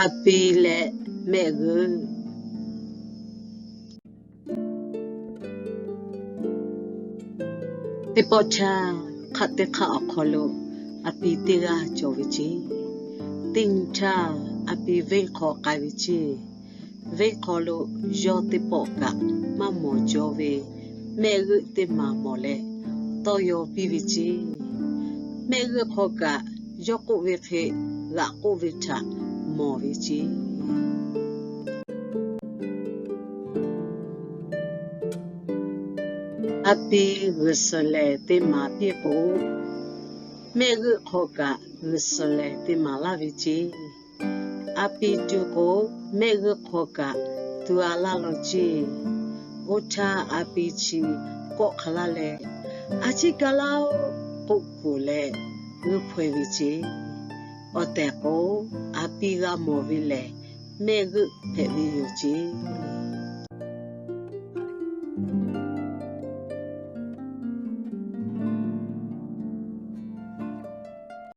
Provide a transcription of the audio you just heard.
A pi leh mehˆ g'euˆ. Teˇ pawˆ htaˇ, hk'aˆ teˇ hk'aˆ awˬ hk'aw lo a pi teˇ g'aˇ cawˬ ve ceˇ. Teˇ nyi htaˇ, a pi venˇ hk'aw k'ai ve ceˇ. Venˇ hk'aw lo yawˇ teˇ pawˆ kaꞈ maˇ mawˬ jaw ve mehˆ g'euˆ teˇ maˬ mawˬ leh, tawˇ yaw piˇ ve ceˇ. Mehˆ g'euˆ hk'aw kaꞈ yawˇ k'oˆ ve hk'e g'aꞈ k'oˆ ve htaꞈ mawˬ ve ceˇ. A pi g'uiˬ suhˍ lehˍ teˇ maˬ piˇ k'o, mehˆ g'euˆ hk'aw kaꞈ g'uiˬ suhˍ lehˍ teˇ maˬ laˇ ve ceˇ. A pi tuˬ k'o, mehˆ g'euˆ hk'aw kaꞈ tuˬ a laˇ law ceˇ. Oˇ htaˇ a pi chi kawˆ hk'a laˇ leh, A ciˉ kaˇ laˇ-oˆ k'oˆ kuˬ leh g'uiˇ hpaw e ve ceˇ. Awˬ tehˬ k'o, a pi g'a mawˬ ve lehˬ, mehˆ g'euˆ hpehꞈ ve yoˬ ceˇ.